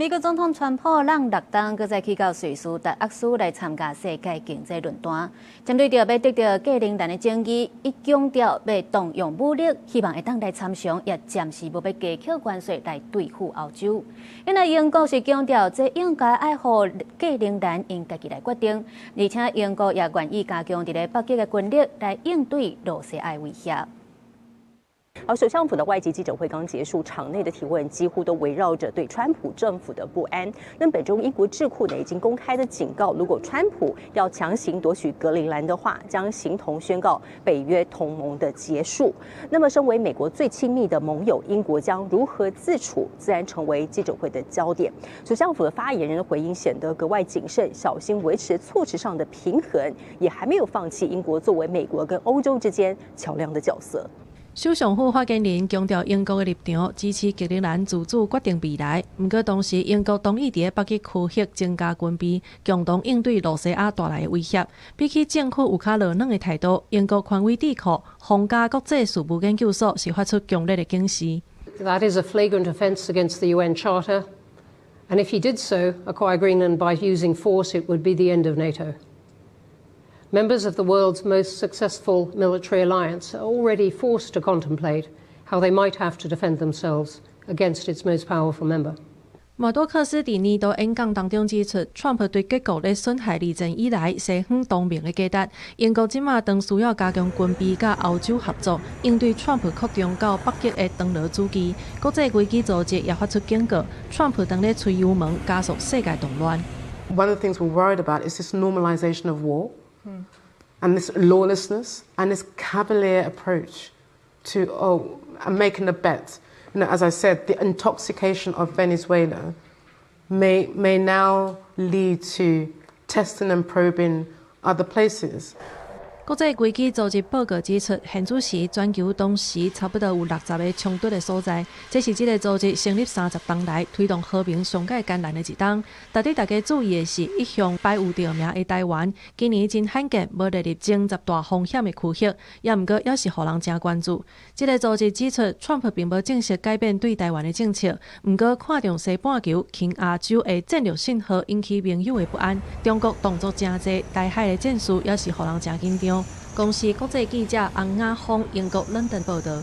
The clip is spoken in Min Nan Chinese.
美國總統川普咱六冬閣再去到瑞士達沃斯來參加世界經濟論壇，針對著欲得著格陵蘭的爭議，伊強調欲動用武力，希望會當來參詳，也暫時無欲加課關稅來對付歐洲。因為英國是強調，這應該愛予格陵蘭𪜶家己來決定，而且英國也願意加強佇咧北極的軍力來應對羅西亞的威脅。好，首相府的外籍記者會剛結束，場內的提問幾乎都圍繞着對川普政府的不安。那本周英國智庫呢已經公開的警告，如果川普要強行奪取格陵蘭的話，將形同宣告北約同盟的結束。那麼，身為美國最親密的盟友，英國將如何自處，自然成為記者會的焦點。首相府的發言人的回應顯得格外謹慎，小心維持措辭上的平衡，也還沒有放棄英國作為美國跟歐洲之間橋梁的角色。首相府發言人強調英國的立場，支持格陵蘭自主決定未來。毋過同時，英國同意佇北極區域增加軍備，共同應對羅西亞帶來的威脅。比起政府有較柔軟的態度，英國權威智庫皇家國際事務研究所是發出強烈的警示。 That is a flagrant offence against the UN Charter, and if he did so, acquire Greenland by using force, it would be the end of NATO. Members of the world's most successful military alliance are already forced to contemplate how they might have to defend themselves against its most powerful member. 默多克斯佇年度演講當中指出，川普對各國咧損害二戰以來西方同盟的價值。英國這馬當需要加強軍備，佮歐洲合作，應對川普擴張到北極的長羅主義。國際危機組織也發出警告，川普當咧催油門，加速世界動亂。 One of the things we're worried about is this normalization of war and this lawlessness and this cavalier approach to, oh, I'm making a bet. As I said, the intoxication of Venezuela may now lead to testing and probing other places. 國際危機組織報告指出，現此時全球同時差不多有60個衝突的所在，這是這個組織成立30冬來推動和平上蓋艱難的一冬。值得大家注意的是，一向排有著名的台灣，今年真罕見無列入前十大風險的區域，也毋過猶是予人誠關注。這個組織指出，川普並無正式改變對台灣的政策，毋過看重西半球、輕亞洲的戰略信號，引起盟友的不安。中國動作誠濟，台海的戰事也是予人誠緊張。公視國際記者洪雅峰，英國倫敦報導。